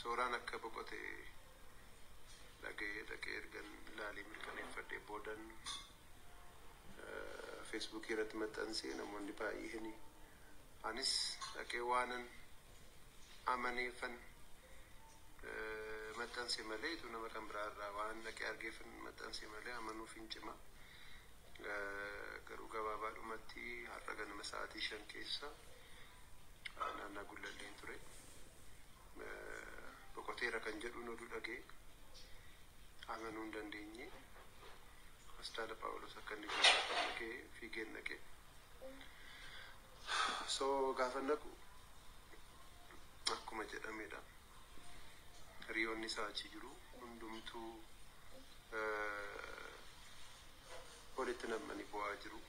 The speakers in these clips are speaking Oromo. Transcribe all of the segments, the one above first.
Sooraan akka boqote dhaga'ee dhaqee ergan ilaalee mirkaneeffadhee boodan Feesbuukii irratti maxxansee namoonni baay'een anis dhaqee waanan amaneeffan maxxanse malee utuu nama kan biraa irraa waan dhaqee argeeffan maxxanse malee amanuuf hin cima. Garuu gabaabaadhumatti har'a ganama sa'aatii 5 keessa naannaa Gullalleen ture. Boqoteera kan jedhuun oduu dhagee amanuu hin dandeenye. Hospitaala Phaawulos akka inni jiru dhaqee fiigeen dhaqee. So gaafa naqu akkuma jedhamedha. Hiriyoonni isaa achi jiru hundumtuu walitti nam'anii bu'aa jiru.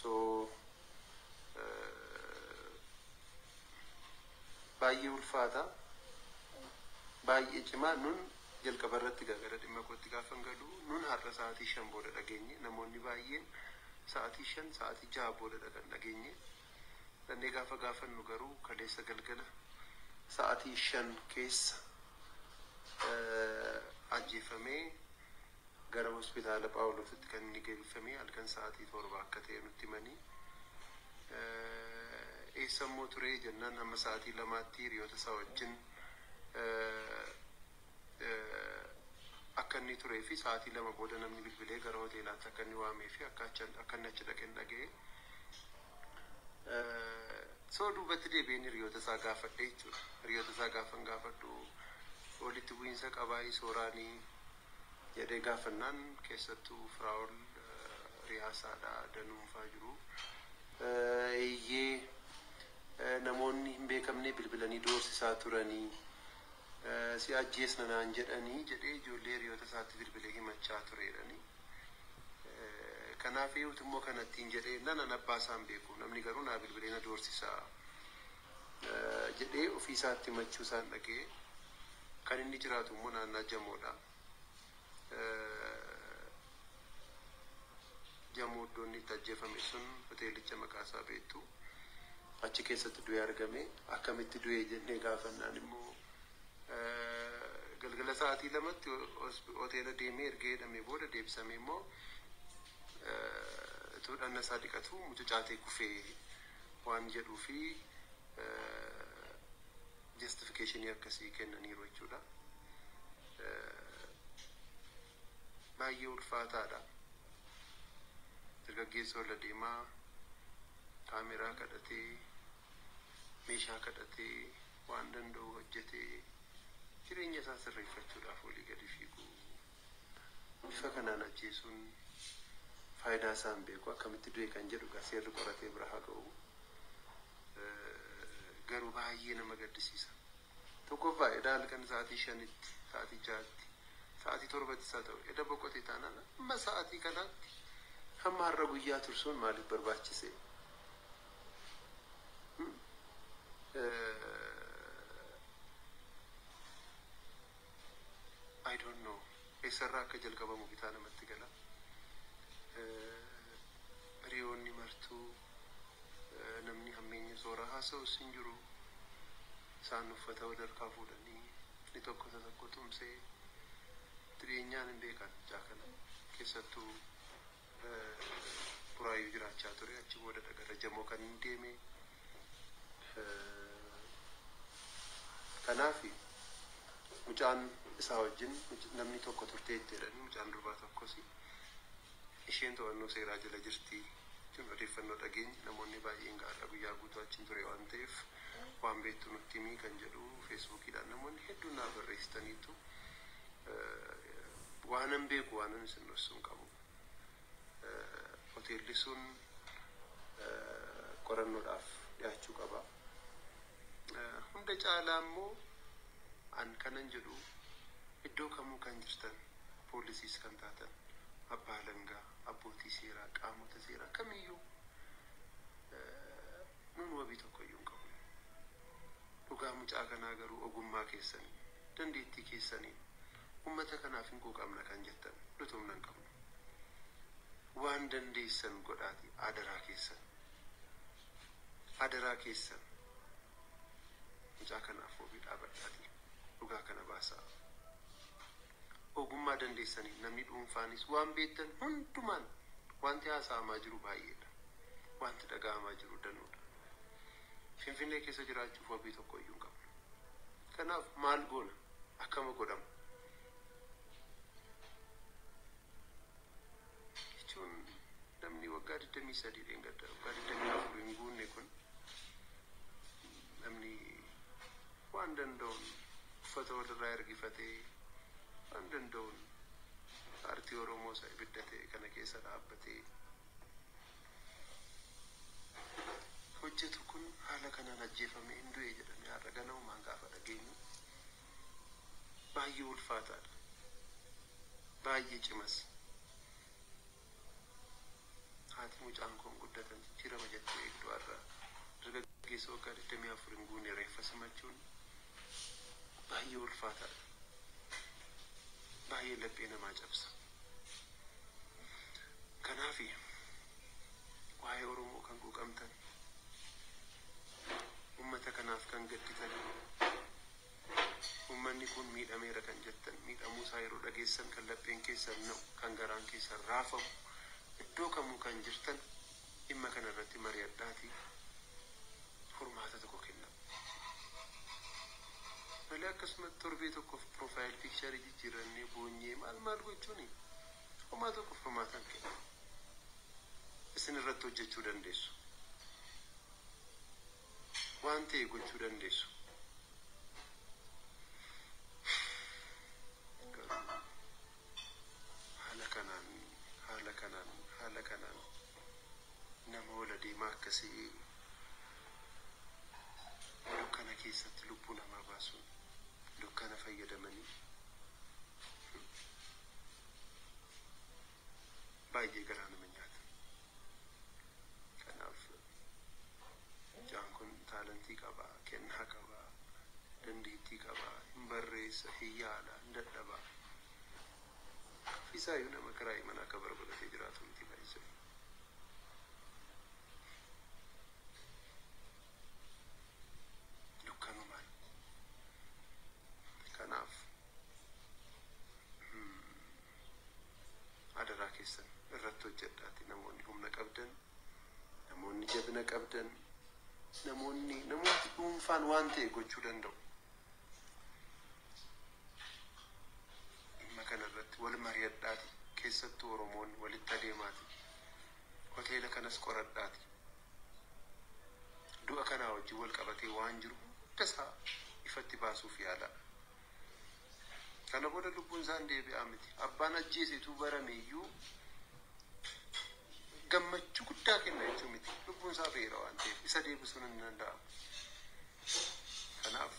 So baay'ee ulfaata, baay'ee cimaa. Nun jalqaba irratti gara dhimma kootti gaafan galu, nun har'a sa'aatii 5 booda dhageenye. Namoonni baay'een sa'aatii 5, sa'aatii 6 booda kan dhageenye. Dhannee gaafa gaafannu garuu kaleessa galgala sa'aatii 5 keessa ajjeefamee gara hospitaala Phaawulositti kan inni geeffame halkan sa'aatii 7 akka ta'e nutti himanii. Eessa immoo ture jennaan hamma sa'aatii 2tti hiriyoota isaa wajjin akka inni turee fi sa'aatii 2 booda namni bilbilee gara hoteelaatti akka inni waamee fi akka inni achi dhaqeen dhaga'e. So duubatti deebi'een hiriyoota isaa gaafadhe jechuudha. Hiriyoota isaa gaafan gaafadhu walitti bu'iinsa qabaa Sooraanii jedhee gaafannaan keessattuu Firaa'ol Riyaasaadha danuunfaa jiru. Eeyyee, namoonni hin beekamne bilbilanii doorsisaa turanii si ajjeesna naan jedhanii jedhee ijoollee hiriyoota isaatti bilbilee himachaa tureedhani. Kanaaf eeyuutu immoo kanattiin jedhee nan abbaa isaan beeku, namni garuu naa bilbilee na doorsisaa jedhee ofii isaatti himachuu isaan dhaga'e. Kan inni jiraatu immoo naannaa Jamoodha. Jamoo iddoo inni itti ajjeefame sun hoteelicha maqaa isaa beektu. Achi keessatti du'ee argame. Akkamitti du'ee jennee gaafannaan immoo galgala sa'aatii 2tti hoteela deemee erga jedhamee booda deebisamee immoo utuu dhagna isaa dhiqatu mucucaatee kufee waan jedhuu fi justificationii akkasii kennaniiru jechuudha. Baay'ee ulfaataadha. Dargaggeessa ol adeemaa kaameraa kadhatee meeshaa kadhatee waan danda'u hojjetee jireenya isaa sirreeffachuudhaaf olii gadi fiigu bifa kanaan ajjeesuun faayidaa isaa hin beeku. Akkamitti du'e kan jedhu egaa seerri qoratee bira haa ga'u. Garuu baay'ee nama gaddisiisa. Tokkoffaa eda halkan sa'aatii 5tti, sa'aatii 6tti, sa'aatii 7tti isaa ta'u eda boqote taanaan amma sa'aatii kanaatti hamma har'a guyyaa tursuun maaliif barbaachise? I don't know. Eessarraa akka jalqabamu bitaa namatti gala. Hiriyoonni martuu namni hammeenya Sooraa haasa'us hin jiru. Isaan uffata wal harkaa fuudhanii inni tokko isa tokko tumsee jireenyaan hin beekan mucaa kana. Keessattuu Buraayyuu jiraachaa ture. Achi booda gara Jamoo kan inni deeme. Kanaaf mucaan isaa wajjin namni tokko turteetti jedhanii mucaan durbaa tokkos isheen to'annoo seeraa jala jirti jechuun odeeffannoo dhageenye. Namoonni baay'een gaarra guyyaa guutuu achiin ture waan ta'eef waan beektu nutti himii kan jedhu Feesbuukiidhaan namoonni hedduun naa barreessitaniitu. Waanan beeku waanan isin dhoksu hin qabu. Hoteelli sun qorannoodhaaf dhiyaachuu qaba. Hunda caalaa immoo an kanan jedhu iddoo kamuu kan jirtan poolisiis kan taatan abbaa alangaa, abbootii seeraa, qaamota seeraa kamiyyuu nun wabii tokko iyyuu hin qabnu. Dhugaa mucaa kanaa garuu ogummaa keessanii, dandeettii keessanii uummata kanaaf hin quuqamna kan jettan nuti humna hin qabnu. Waan dandeessan godhaati adaraa keessan. Adaraa keessan mucaa kanaaf wabii dhaabadhaati. Dhugaa kana baasaa. Ogummaa dandeessanii namni dhuunfaanis waan beektan hundumaan wanti haasa'amaa jiru baay'eedha. Wanti dhaga'amaa jiru danuudha. Finfinnee keessa jiraachuuf wabii tokko iyyuu hin qabnu. Kanaaf maal goona? Akkama godhama? Jechuun namni waggaa 23 dheengadda waggaa 24 hin guunne kun namni waan danda'uun uffata walirraa ergifatee waan danda'uun aartii Oromoo isa ibidda ta'e kana keessa dhaabbatee hojjetu kun haala kanaan ajjeefame hin du'e jedhamee har'a ganamumaan gaafa dhageenyu baay'ee ulfaataadha. Baay'ee cimas. Haati mucaan kun guddatan jijjiirama jettee eegdu har'a dargaggeessa waggaa 24 hin guunne reeffa simachuun baay'ee ulfaataadha. Baay'ee laphee namaa cabsa. Kanaaf waa'ee Oromoo kan quuqamtan, uummata kanaaf kan gadditan, uummanni kun miidhameera kan jettan, miidhamuu isaa yeroo dhageessan kan lapheen keessan na'u, kan garaan keessan raafamu, iddoo kamuu kan jirtan dhimma kana irratti mari'adhaatii furmaata tokko kenna. Malee akkasuma torbee tokkoof profile picture jijjiirannee boonyee maal maal gochuuni homaa tokko furmaata hin kennu. Isin irratti hojjechuu dandeessu. Waan ta'e gochuu dandeessu. Garuu haala kanaan haala kanaan haala kanaan nama ola deemaa akkasii dukkana keessatti lubbuu namaa baasuun dukkana fayyadamanii baay'ee garaa nama nyaata. Kanaaf mucaan kun taalantii qaba, kennaa qaba, dandeettii qaba, hin barreessa, hin yaala, hin dadhaba. Ofiisaayyuu nama kiraayii mana akka barbaadee jiraatu miti baay'isee. Dukkanumaan. Kanaaf adaraa keessan irratti hojjedhaati namoonni humna qabdan, namoonni jabina qabdan, namoonni dhuunfaan waan ta'e gochuu danda'u. Dhimma kana irratti wal mari'adhaati keessattuu Oromoonni walitti adeemaati. Hoteela kanas qoradhaati. Du'a kanaa wajjin wal qabatee waan jiru hunda isaa ifatti baasuuf yaala. Kana booda lubbuun isaan deebi'aa miti. Abbaan ajjeesetu barame iyyuu gammachuu guddaa kenna jechuu miti. Lubbuun isaa beera waan ta'eef isa deebisuun hin danda'amu. Kanaaf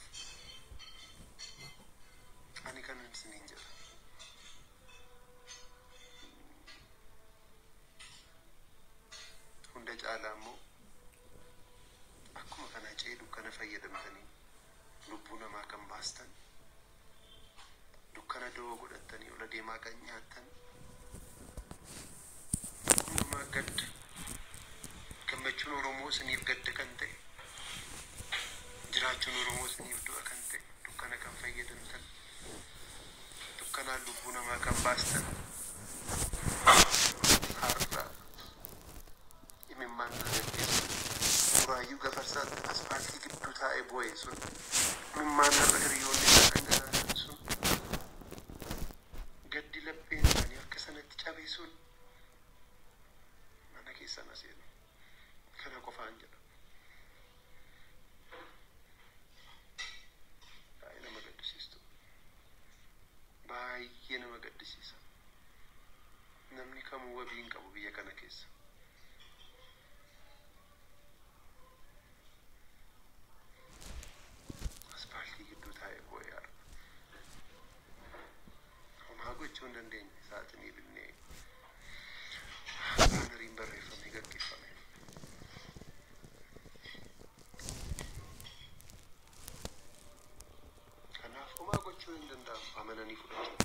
ani kanan isiniin jedha. Hunda caalaa immoo akkuma kana cee dukkana fayyadamtanii lubbuu namaa kan baastan, dukkana da'oo godhattanii ola deemaa kan nyaattan, hundumaa gadda gammachuun Oromoo isiniif gadda kan ta'e, jiraachuun Oromoo isiniif du'a kan ta'e, dukkana kan fayyadamtan, dukkanaan lubbuu namaa kan baastan, har'a imimmaan dargaggeessa Buraayyuu Gafarsaatti asfaaltii gidduu taa'ee boo'e sun, imimmaan har'a hiriyoonni isaa dhangalaasan sun, gaddi lapheen isaanii akka sanatti cabe sun mana keessan aseenu kana qofaan jedha. Baay'ee nama gaddisiistu. Baay'ee nama gaddisiisa. Namni kamuu wabii hin qabu biyya kana keessa. Asfaaltii gidduu taa'ee boo'ee har'a. Homaa gochuu hin dandeenye saaxinii binnee baanariin barreeffamee gaggeeffame. Kanaaf homaa gochuu hin danda'amu amananii fudhachuu.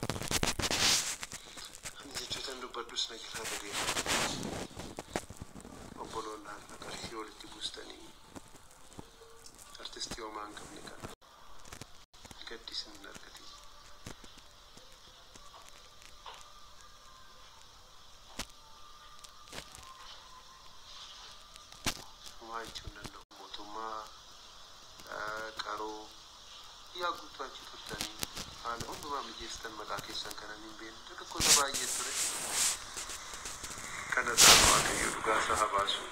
Ani jechootan dubbadhus na jalaa badeera. Obboloonni har'a qarshii walitti buustanii artistii homaa hin qabne kana Gaddi isin hin argatin. Homaa jechuu hin danda'u. Mootummaa qaroo yaa guutuu achi turtanii haala hundumaa mijeessitan, maqaa keessan kanan hin beekne dargaggoota baay'ee ture. Kana irraa Waaqayyo dhugaa isaa haa baasu.